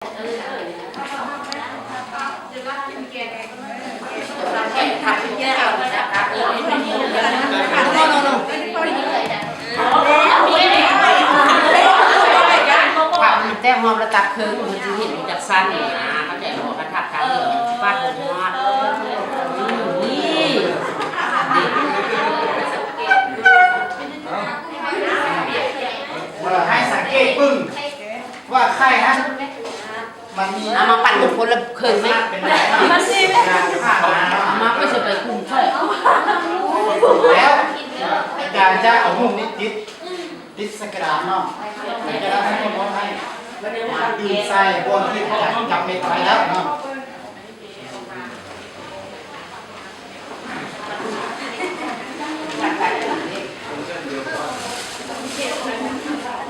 ຖ້າມັນແຕກຮອບລະຕັດເຄິ່ງ ມັນຊິເຫັນຈັກຊັ້ນນະ ເຂົ້າໃຈບໍ່? ຄັນທັບທາງນີ້ຟາດບໍ່ຮອດ. ອືມ ນີ້ ເດັກ ໃຫ້ສັງເກດເບິ່ງວ່າໄຂ່ຫັ້ນ ມັນມີ ເອົາມາປັນກັນຄົນລະເຄິ່ງແມະ ເອົາມາ ຂ້ອຍຊິໄປຄຸມຊ່ອຍ. ແລ້ວອາຈານຈະເອົາຫຸ້ມນີ້ຕິດ ຕິດໃສ່ກະດານເນາະ ແລ້ວຈະໄດ້ໃຫ້ຄົນເອົາໃຫ້ ມາຕື່ມໃສ່ບ່ອນທີ່ອາຈານຈັບເມັດໄວ້ແລ້ວເນາະ.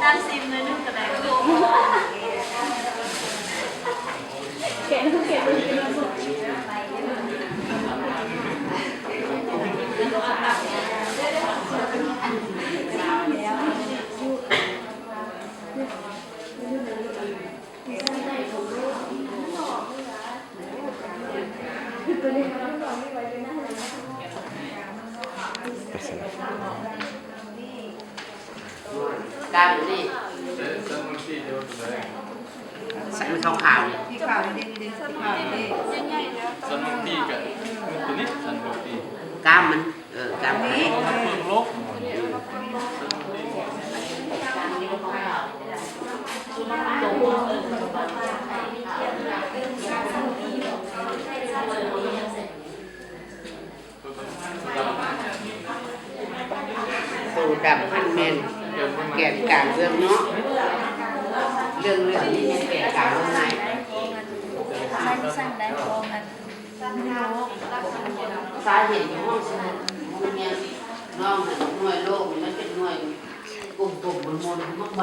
ນ້ຳຊີມໜ້ອຍໜຶ່ງກໍໄດ້. ກາງນີ້ ສັນຂາວໆນີ້ ທີ່ຂາວເດັ່ນໆ ຂາວເດັ່ນ. ສັນໂຣຕີກະຕົວນີ້ ສັນໂຣຕີ ກ້າມມັນ ເອີ ກ້າມ ນີ້ ໂຕດຳຫັ້ນແມ່ນແກນກາງເບື້ອງນອກ ເລື່ອງເຫຼືອງນີ້ແມ່ນແກນກາງເບື້ອງໃນ. ສາເຫັນຢູ່ຫ້ອງສະໝຸດໂຮງຮຽນນ້ອງຫັ້ນ ໜ່ວຍໂລກນີ້ມັນເປັນໜ່ວຍກົມໆ ມົນໆ.